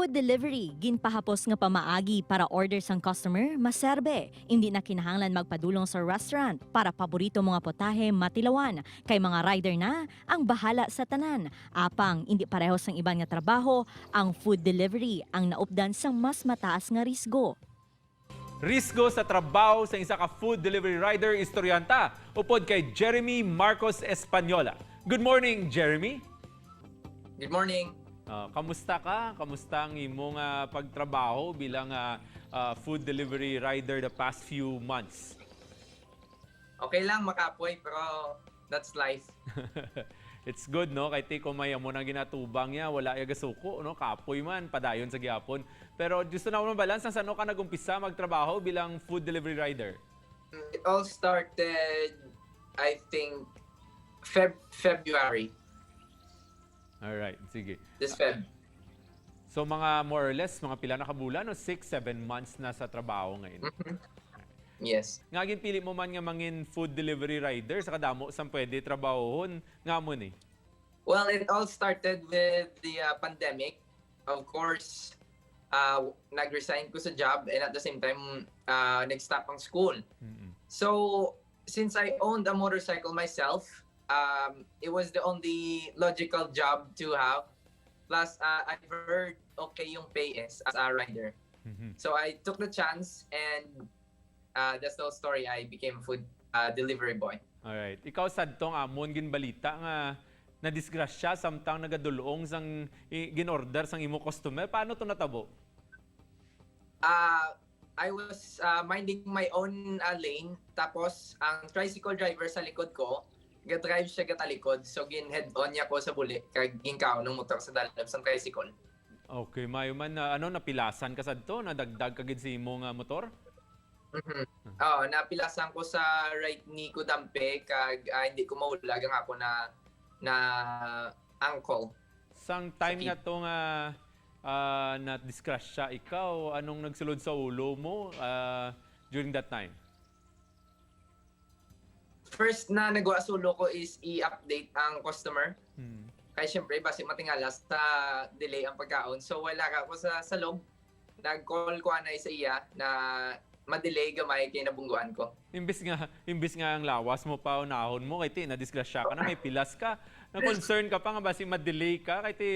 Food delivery, ginpahapos nga pamaagi para order sang customer maserbe. Hindi na kinahanglan magpadulong sa restaurant para paborito mga potahe matilawan. Kay mga rider na ang bahala sa tanan. Apang hindi pareho sang iban nga trabaho, ang food delivery ang naupdan sang mas mataas nga risgo. Risgo sa trabaho sa isa ka food delivery rider, istoryanta upod kay Jeremy Marcos Española. Good morning, Jeremy. Good morning. Kamusta ka? Kamusta ang imong pagtrabaho bilang food delivery rider the past few months? Okay lang makapoy, pero that's life. It's good, no? Kay ti kung may amo nang ginatubang niya, wala ya gasuko, no? Kapoy man, padayon sa gyapon. Pero gusto na ako mabalance, sa ano ka nagumpisa magtrabaho bilang food delivery rider? It all started, I think, February. Alright, sige. This Feb. So mga more or less, mga pila na ka bulan, no? 6, 7 months na sa trabaho ngayon. Yes. Nga ginpili mo man nga mangin food delivery rider sa kadamo sang pwede trabahohon nga mo ni? Well, it all started with the pandemic. Of course, nag-resign ko sa job and at the same time, nag-stop ang school. So, since I owned a motorcycle myself, it was the only logical job to have. Plus, I've heard okay yung pay is as a rider. So I took the chance and that's the whole story. I became a food delivery boy. Alright. Ikaw sadtong amon ginbalita nga nadisgrasya samtang nagadulong sang ginorder sang imo customer. Paano to natabo? I was minding my own lane. Tapos, ang tricycle driver sa likod ko, ga-drive siya gatalikod. So, gin head-on niya ko sa buli. Kag ginkaon ng motor sa dalom sa tricycle. Okay, mayo man na ano, napilasan ka sadto, nadagdag ka gid sa imo nga motor? Mhm. Oo, napilasan ko sa right knee ko dampe kag hindi ko maulag ang ako na na ankle. Sang time Sakit. nga to nga na disgrasya ikaw, anong nagsulod sa ulo mo during that time? First na nagawa sa ulo ko is i-update ang customer. Kaya syempre, basi matingala sa delay ang pagkaon. So wala ka ko sa salog. Nag-call ko anay sa iya na ma-delay gamay kay nabungguan ko. Imbis nga ang lawas mo pa unahon mo kay ti na disgrasya ka na, may pilas ka. Na concern ka pa nga basi ma-delay ka kay ti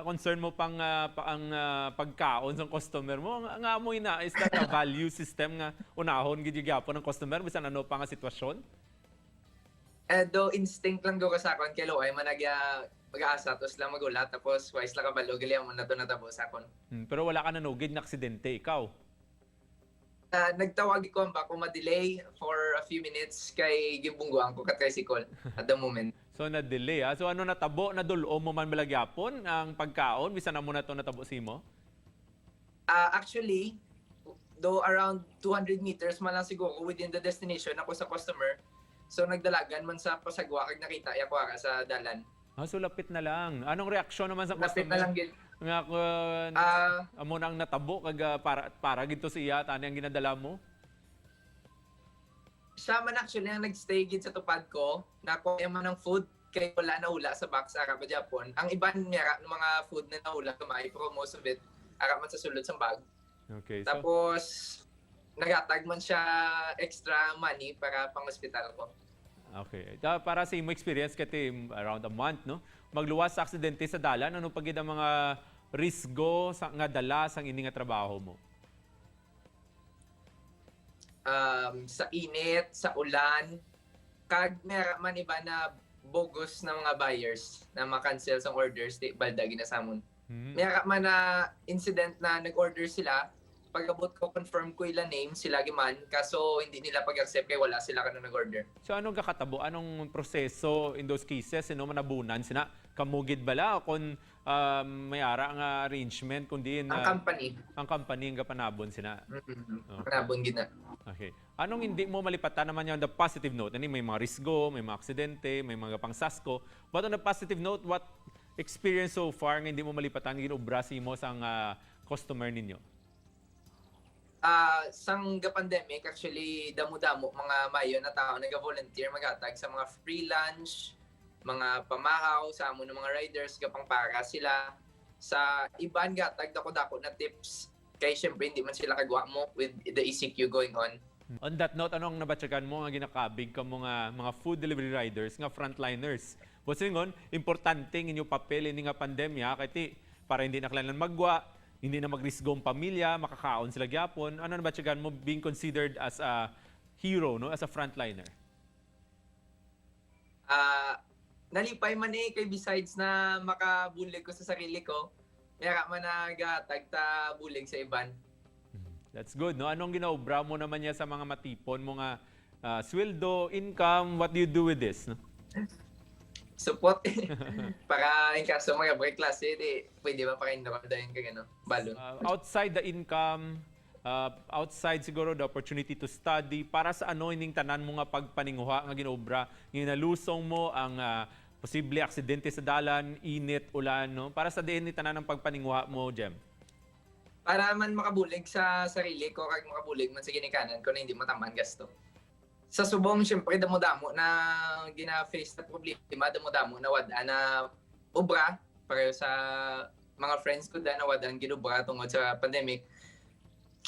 concern mo pang pa, ang pagkaon sa customer mo. Nga mo ina is that a value system nga unahon gid gyapon ng customer bisan ano pa nga sitwasyon? Eh, do instinct lang do ka sa akon kay luoy man nagya mag-aasa tapos lang magulat tapos wise lang kabalo gali mo na to natabo sa akon. Pero wala ka nanugid na aksidente ikaw? Nagtawag ko ang bako ma-delay for a few minutes kay gibungguan ko ka tricycle at the moment. So na-delay ah. So ano natabo, nadulo mo man bala gyapon ang pagkaon bisan amo na to natabo simo? Actually, though around 200 meters man lang siguro within the destination ako sa customer. So nagdalagan man sa pasagwa kag nakita ya ko ara sa dalan. Ah, so lapit na lang. Anong reaksyon naman sa Lapit customer? na lang gid. Nga amo nang natabo kag para para gid to siya tani ang ginadala mo. Siya man actually ang nagstay gid sa tupad ko. Nakuha man ng food kay wala na ula sa box ara pa Japon. Ang iban mera ng mga food na naula kamay, pero most of it ara man sa sulod sa bag. Okay. So Tapos nagatag man siya extra money para pang ospital ko. Okay. Para sa imo experience kay around a month, no? Magluwas sa aksidente sa dalan, ano pa gid ang mga risgo sa nga dala sang ini nga trabaho mo? Sa init, sa ulan, kag mera man iba na bogus na mga buyers na ma-cancel sa orders di balda ginasamon. Mera man na incident na nag-order sila, pag-abot ko, confirm ko ila name, sila giman, kaso hindi nila pag-accept kay wala sila kano nag-order. So anong kakatabo? Anong proseso in those cases? Sino manabunan sina? Kamugid bala o kung may ara nga arrangement kundi Ang company, ang company ang gapanabon sina? Mm-hmm. Panabon gid na. Okay. Anong hindi mo malipatan naman yung on the positive note? Ano, may mga risgo, may mga aksidente, may mga pangsasko. But on the positive note, what experience so far nga hindi mo malipatan ginobra mo sang customer ninyo? Sang ga pandemic actually, damo-damo mga mayo na tao naga-volunteer maghatag sa mga free lunch, mga pamahaw sa amo ng mga riders gapang para sila. Sa iban gatag dako-dako na tips kay syempre hindi man sila kagwa mo with the ECQ going on. On that note, anong nabatyagan mo nga ginakabig ka mga food delivery riders nga frontliners? Bosingon, importante ang inyong papel ini nga pandemya kay ti para hindi na kailangan magwa, hindi na magrisgo ang pamilya, makakaon sila gyapon. Ano nabatyagan mo being considered as a hero, no, as a frontliner? Ah, nalipay man eh kay besides na makabulig ko sa sarili ko, mera man nagatag ta bulig sa iban. That's good, no? Anong ginaobra mo naman niya sa mga matipon mo nga sweldo, income, what do you do with this? No? Support para in kaso mga break klase, di, pwede ba para enroll dayon kag ano, balon. Outside the income, outside siguro the opportunity to study, para sa ano ining tanan mo nga pagpaninguha nga ginobra, nga nalusong mo ang posible aksidente sa dalan, init, ulan, no? Para sa diin ni tanan ang pagpaninguha mo, Jem? Para man makabulig sa sarili ko kag makabulig man sa ginikanan ko na hindi matamaan gasto. Sa subong syempre damo-damo na gina-face na problema, damo-damo na wad na obra pareho sa mga friends ko da na wad-an ginobra tungod sa pandemic.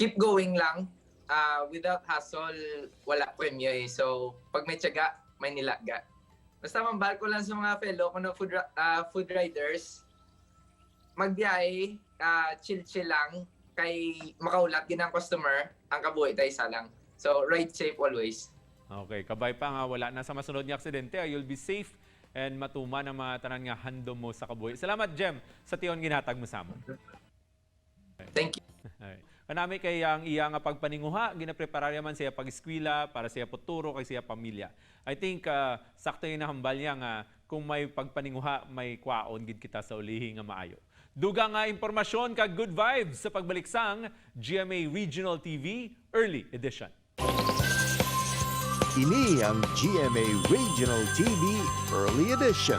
Keep going lang. Without hustle, wala premyo eh. So, pag may tiyaga, may nilaga. Basta mambal ko lang sa mga fellow ko na food riders, magbiyahe, chill-chill lang, kay makaulat gin ang customer, ang kabuhi tayo isa lang. So, ride safe always. Okay, kabay pa nga wala na sa masunod nga aksidente, you'll be safe and matuman ang mga tanan nga handom mo sa kabuhi. Salamat, Jem, sa tion ginhatag mo sa amon. Thank you. Alright. Kanami kay ang iya nga pagpaninguha, ginapreparar man siya pag-eskwela para siya futuro kay siya pamilya. I think sakto yung nahambal niya nga kung may pagpaninguha, may kwaon gid kita sa ulihi nga maayo. Duga nga impormasyon kag good vibes sa pagbaliksang GMA Regional TV Early Edition. Ini ang GMA Regional TV Early Edition.